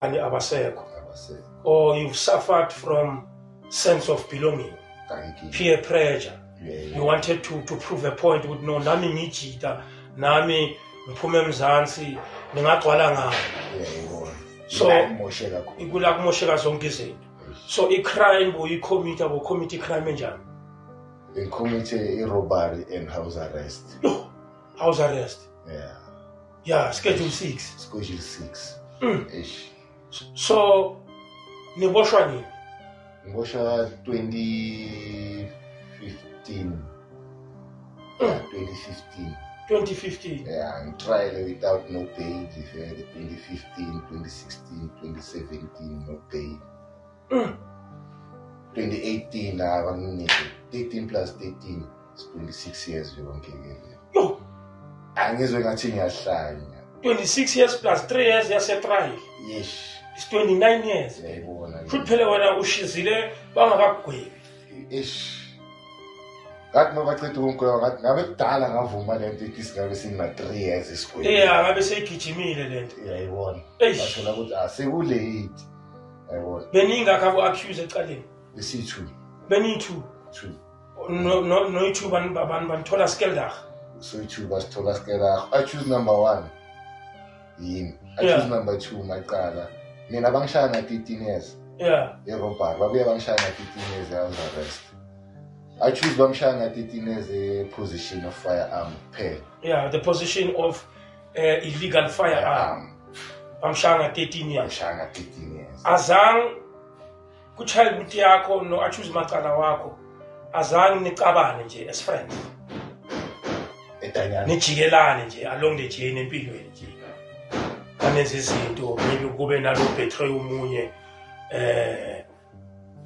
Abasekho. Abasekho. Or you've suffered from sense of belonging, Thank you. Peer pressure. Yeah. You wanted to prove a point ukuthi no, nami ngijita, nami ngiphume eMzansi, ningagcwala ngami. Uyayibona. So- Imosheka khona. Kula kumosheka zonke izinto. So i-crime boyicommit, bocommit i-crime enjani? Ngicommit i-robbery and house arrest. Yo, house arrest? Yeah. Yeah, schedule 6. Schedule 6. Eish. So niboshwa nini? Ngiboshwa 2015. Yeah, 2015. 2015? Yeah, ngitrial without no bail vele 2015, 2016, 2017, no bail. 2018 abanginike 13 plus 13 is 26 years yonke ke le. Yo. Angizwe ngathi ngiyahlanya. 26 years plus 3 years yase-trial. Yes. Is 29 years. Uyayibona ke. Futhi phela wena ushizile bangakakugwebi. Ish. Ngathi mabaceda ukungigweba, ngathi ngabe kudala ngavuma le nto ithi singabe sina 3 years esikoleni. Yeah, ngabe seyigijimile lento. Uyayibona. Eish. Bathola ukuthi asekulate. Uyayibona. Beningakho abo-accuse ecaleni? Besiyi-two. Beniyi-two? Two. No, no, noyi-two banithola skeldag? So-two basithola skeldag. Accused number one yimi. Accused number two Macala. Mina bangishaya nga-13 years. E-robbery. Babuye bangishaya nga-13 years e-house arrest. Accused bamshaya nga-13 years e-possession of firearm kuphela. Yeah, the possession of illegal firearm. Bamshaya nga-13 years. Bamshaya nga-13 years. Azange ku-childhood yakho no-accused Macala wakho, azange nicabane nje as friends? Edanyana. Nijikelane nje along the journey empilweni nje, banenza izinto, maybe kube nalo betray omunye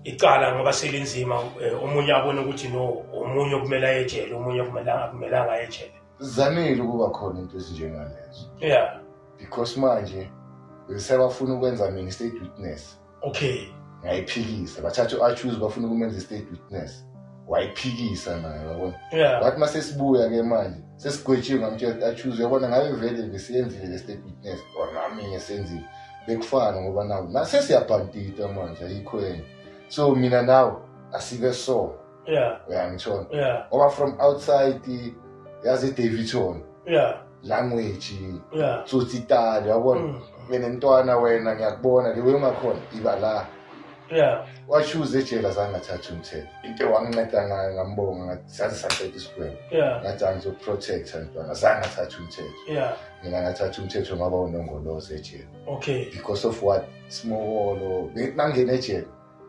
icala ngoba selinzima, omunye abone ukuthi no, omunye kumele ayejele, omunye akumelanga ayejele? Zanele ukuba khona into ezinjengalezo. Because manje sebafuna ukwenza mina state witness. Ngayiphikisa, bathatha u-accused, bafuna ukumenza i-state witness, wayiphikisa naye, yabona. Wathi mase sibuya ke manje sesigwetshiwe, ngamtshela ukuthi, "Accused, uyabona, ngabe vele besiyenzile le state witness or nami ngesenzile, bekufana, ngoba nawe nasesiyabhantita manje, ayikho enye, so mina nawe asibe so." Uyangithola? Yeah. Ngoba from outside, yazi, i-Daveyton language, tsotsitali, yabona. Wena mntwana, wena ngiyakubona le way ungakhona iba la. Wachoose ejele azange athathe umthetho. Into wanginceda ngayo, ngambonga, ngathi saze saqeda isigwebo, ngathi angizoprotecta mntwana, azange athathe umthetho. Mina ngathatha umthetho, ngaba unongolozo ejele. Because of what? Simokolo. Nangena ejele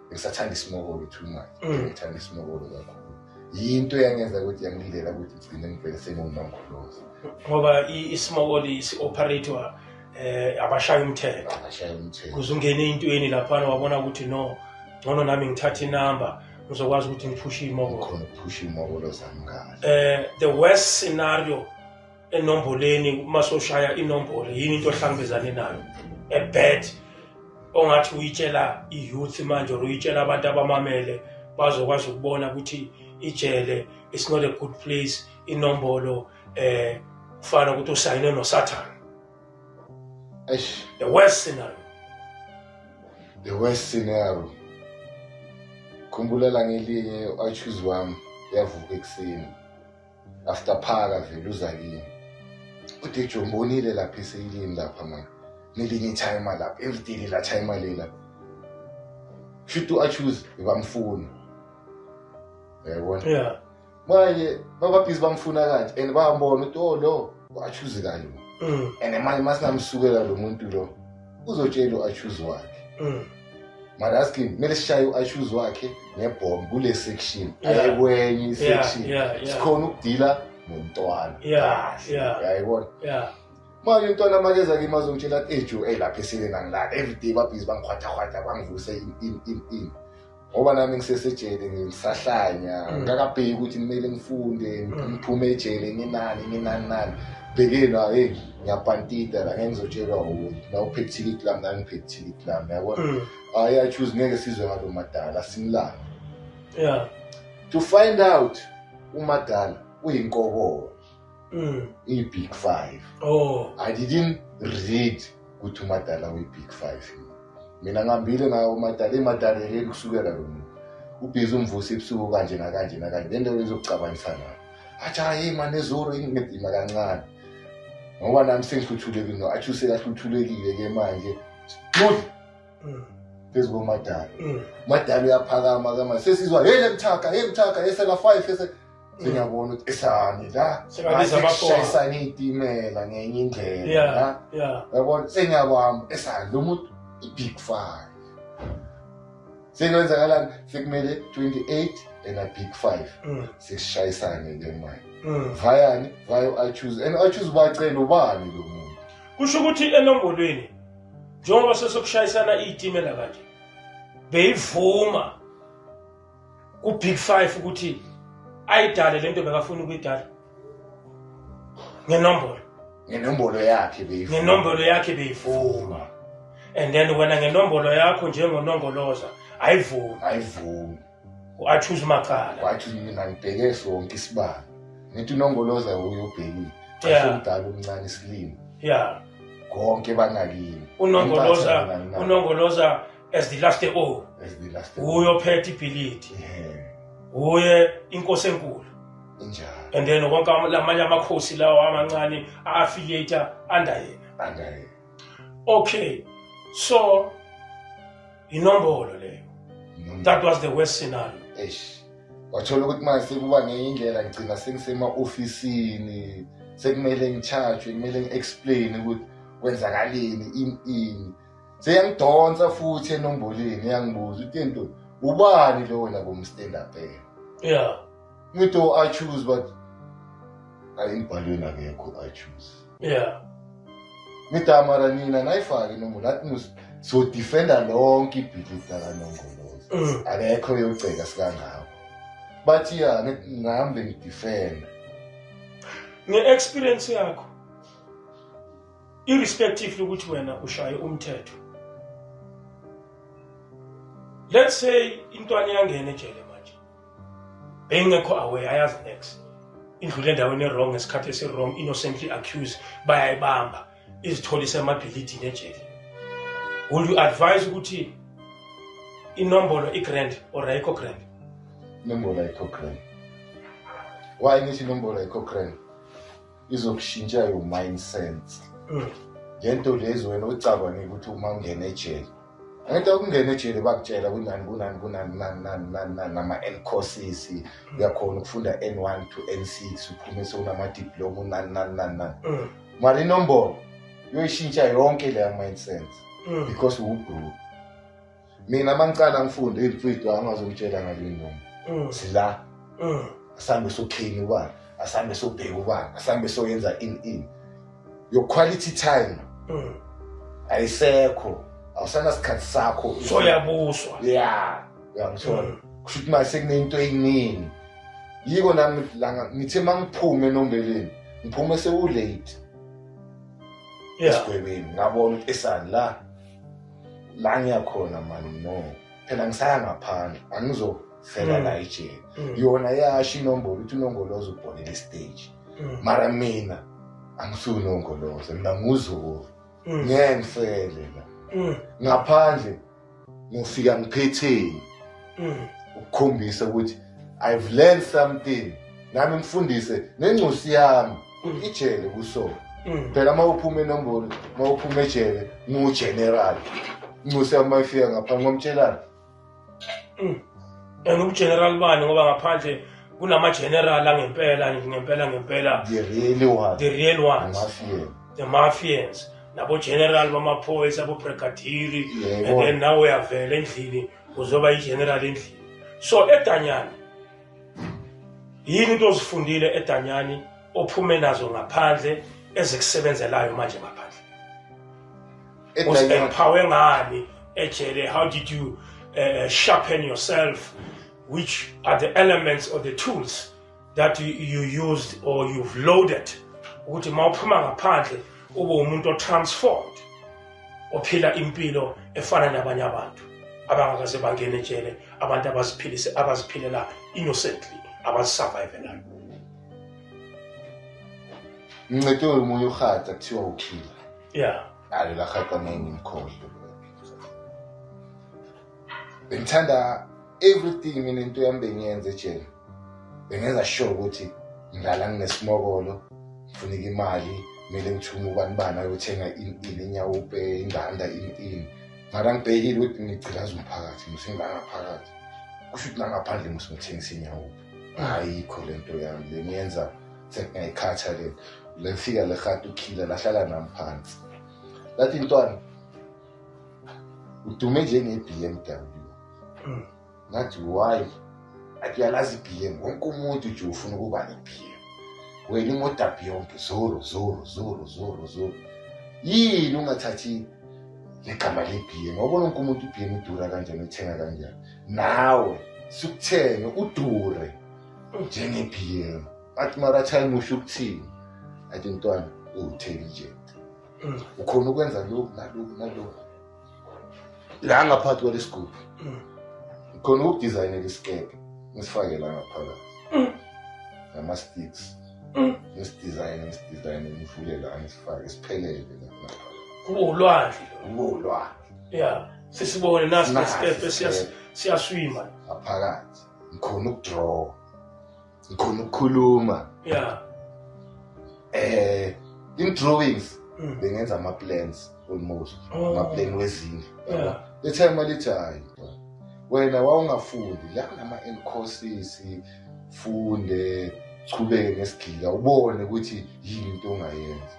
ngisathanda isimokolo too much. Ngithanda isimokolo kakhulu, yinto eyangenza ukuthi yangilela ukuthi ngigcine ngivele sengiwunongolozo. Ngoba isimokoli isi-operator abashaya umthetho. Abashaya umthetho. Kuze ungene entweni laphana, wabona ukuthi no, ngcono nami ngithathe inamba, ngizokwazi ukuthi ngiphushe imokolo. Ngikhona ukuphusha imokolo zami kahle. The worst scenario enomboleni, uma soshaya inombolo, yini into ohlangabezane nayo a bad ongathi uyitshela i-youth manje or uyitshela abantu abamamele, bazokwazi ukubona ukuthi ijele it's not a good place, inombolo kufana ukuthi usayine noSathane? Eish. The worst scenario. The worst scenario, khumbulela ngelinye u-accused wami uyavuka ekuseni after phaka, vele uza kimi, uthi, "Jo, ngibonile lapha eseyilini lapha manje nelinye itimer lapha everyday, la timer lela." Shuthi u-accused bamfuna, uyayibona. Manje bababhizi bamfuna kanje and bayambona ukuthi oh, lo u-accused kanje. And manje masingamsukela lo muntu lo, uzotshela u-accused wakhe. Mara aski kumele sishaye u-accused wakhe ngebhomb kule section, aye kwenye i-section, sikhona ukudila nomntwana kahle. Uyayibona. Manje umntwana makeza kimi azongitshela athi, "Ejo, ey, lapha eseleni angilali, everyday babhizi bangikhwathwakhwatha, bangivuse, in in in in," ngoba nami ngisesejele, ngisahlanya, ngingakabheki ukuthi kumele ngifunde, ngiphume ejele nginani, nginani nani, bhekeni, hey, ngiyabhantita la, ngeke ngizotshelwa ukuthi na uphethe ithikithi lami, nami ngiphethe ithikithi lami, yabona. Hayi, accused ngeke sizwe ngalo madala, simlande. To find out umadala uyinkokolo, i-big five. Oh. I didn't read. Ukuthi uMadala we-big five. Mina ngihambile ngayo uMadala, emadaleleni kusukela lo muntu. Ubhizi umvusa ebusuku kanje nakanje nakanje. Le nto izokucabanisa nayo. Athi hayi mane zoro ingedima kancane. Ngoba nami sengihluthulekile no athi usekahluthulekile ke manje. Smooth phezu koMadala. Madala uyaphakama ke manje. Sesizwa hey lemthaka, hey mthaka, esela 5 ese sengiyabona ukuthi esani la. Sekabiza amaphoyisa. Shayisana izitimela ngenye indlela. La. Yabona sengiyabamba esani lo muntu i-big five. Sekwenzakalani sekumele 28 and a big five. Sesishayisane ke manje. Vayani vayo I choose and I choose bacela ubani lo muntu. Kusho ukuthi enombolweni njengoba sesokushayisana izitimela kanje beyivuma ku big five ukuthi ayidale lento bekafuna ukuyidala ngenombolo. Ngenombolo yakhe beyivuma. Ngenombolo yakhe beyivuma. And then wena ngenombolo yakho njengonongoloza ayivumi. Ayivumi. U-achoose macala. Wathi mina ngibheke sonke isibalo. Ngithi unongoloza uyobhekile. Umdala omncane isilimo. Konke banakini. Unongoloza as the last O. As the last O. Uyophethe ibhilidi. Uye inkosi enkulu. Injalo. And then wonke lamanye amakhosi lawo amancane a-affiliate under yena. Under yena. Okay. So inombolo leyo. That was the worst scenario. Eish. Wathola ukuthi manje sekuba ngenye indlela ngigcina sengisema ofisini, sekumele ngicharge, kumele ngiexplain ukuthi kwenzakaleni ini. Seyangidonsa futhi enomboleni yangibuza ukuthi into ubani lo wena kum stand up there. Yeah. Ngithi I choose but ayimbhalweni akekho I choose. Yeah. Ngithi amara nina nayifaki inombolo athi so defender lonke ibhilidi kaNongoloza. Akekho yoceka sikangako. Bathi ya ngihambe ngidefend. Nge-experience yakho irrespective ukuthi wena ushaye umthetho. Let's say intwana iyangena ejele manje. Bengekho aware ayazi next. Indlule endaweni e-wrong ngesikhathi esi-wrong, innocently accused, bayayibamba izitholise emabhilidini ejele. Will you advise ukuthi inombolo i-grand or ayikho grand? Inombolo ayikho grand. Why ngithi inombolo ayikho grand? Izokushintsha your mindset. Lento lezi wena ucabange ukuthi uma ungena ejele. Angento ukungena ejele bakutshela kunani kunani kunani nani nani nani nani nama N courses uyakhona ukufunda N1 to N6 uphume sewunama diploma nani nani nani nani. Mara inombolo yoyishintsha yonke leya mindset because ubro. Mina mangicala ngifunde imfihlo angazongitshela ngale ntombi. Sila. Asambe sokhini ubani, asambe sobheka ubani, asambe soyenza in. Your quality time ayisekho. Awusana sikhathi sakho. So yabuswa. Yeah, uyangithola. Kusho ukuthi manje sekunento eyiningi. Yiko nami la ngithe mangiphume enombeleni, ngiphume seku late. Esigwebeni ngabona ukuthi esani la la ngiyakhona mani no. Phela ngisaya ngaphandle, angizofela la ejele. Yona yasho inombolo ukuthi unongoloza ubholele stage. Mara mina angisuNongoloza, mina nguzulu. Ngeke ngifele la. Ngaphandle ngifika ngiphetheni. Ukukhombisa ukuthi I've learned something. Nami ngifundise nengcosi yami ijele kuso. Phela mawuphuma enombolo, mawuphuma ejele ngu general. Ingcosi yami mayifika ngapha ngomtshelana. And ugeneral bani ngoba ngaphandle kunama general angempela ngempela ngempela. The real ones. The real ones. The mafians. The mafians. Nabo general bamaphoyisa abo brigadier. And then now uyavela endlini uzoba igeneral endlini. So eDanyani yini into ozifundile eDanyani ophume nazo ngaphandle ezikusebenzelayo manje ngaphandle? Uzi-empower ngani ejele? How did you sharpen yourself? Which are the elements or the tools that you used or you've loaded ukuthi mawuphuma ngaphandle ube umuntu otransformed ophila impilo efana nabanye abantu abangakaze bangene ejele, abantu abaziphilise abaziphilela innocently, abazisurvivelayo? Ngincede umunye uhatha kuthiwa ukhila. Hayi la hata ngeke ngimkhohlwe. Bengithanda everything mina, into yami bengiyenza ejele, bengenza sure ukuthi ngilala nginesimokolo, ngifuneka imali, kumele ngithume ubani bani ayothenga ini ini, inyawupe, inganda, ini ini. Mara ngibhekile ukuthi ngigcilaza umphakathi, ngisengila ngaphakathi, kusho ukuthi nangaphandle ngithengisa inyawupe. Ayikho lento yami le ngiyenza, sengiyayikhatha le. Lefika le hata ukhila lahlala nami phansi, lathi, "Ntwana, udume njenge-BMW." Ngathi, "Why?" Athi, "Uyalazi i-BM, wonke umuntu nje ufuna ukuba ne-BM, wena imoto yonke zoro zoro zoro zoro zoro. Yini ungathathi legama le-BM? Wabona wonke umuntu i-BM idura kanjani, uyithenga kanjani? Nawe sikuthenge udure njenge-BM." Athi, "Mara time usho ukuthini?" Athi, "Ntwana, uwu-intelligent, ukhona ukwenza lokhu nalokhu nalokhu la ngaphakathi kwalesigubhu. Khona ukudizayinela isikebhe, ngisifake la ngaphakathi nama-sticks, ngisidizayine, ngisidizayine, ngivule la, ngisifake siphelele la ngaphakathi." Kube ulwandle lo. Kube ulwandle. Ya, sisibone nasi. Nasi lesikebhe isikebhe. siyaswima. Ngaphakathi ngikhona ukudraw, ngikhona ukukhuluma. In drawings bengenza ama-plans almost, ama-plan wezindlu. The time alithi, "Hayi wena, wawungafundi la kunama-N courses, funde, chubeke ngesigila, ubone ukuthi yini into ongayenza."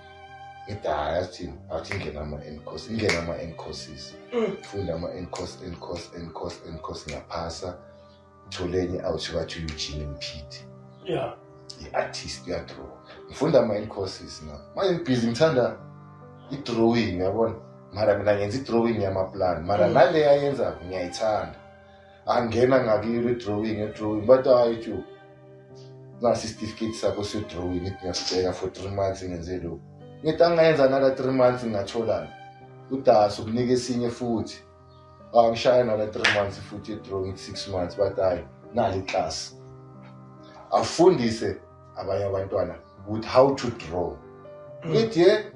Ngithi, "Hayi." Athini? Athi, "Ingena ama-N course, ingena ama-N courses." Funda ama-N course, N course, N course, N course, ngiyaphasa, thole enye out, bathi Eugene Mphidi, i-artist, uyadraw. Ngifunda ama-N courses nga manje ngibhizi, ngithanda i-drawing, yabona, mara mina ngenza i-drawing yamaplan, mara nale ayenzako ngiyayithanda. Angena ngakiyo i-drawing, i-drawing, but hayi ju, nasi isitifiketi sakho se-drawing. Ngithi ngiyasibheka for 3 months, ngenze lokhu. Ngithi angayenza nala 3 months, ngingatholani? Udasi ukunika esinye futhi. Ah, ngishaya nala 3 months futhi i-drawing, 6 months. But hayi, nali class, afundise abanye abantwana ukuthi how to draw. Ngithi ye,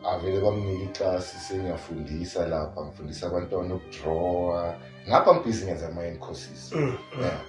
avele bamnika iklasi, sengiyafundisa lapha, ngifundisa abantwana ukudrawa ngapha, ngibhizi ngenza ama-N courses. Yeah.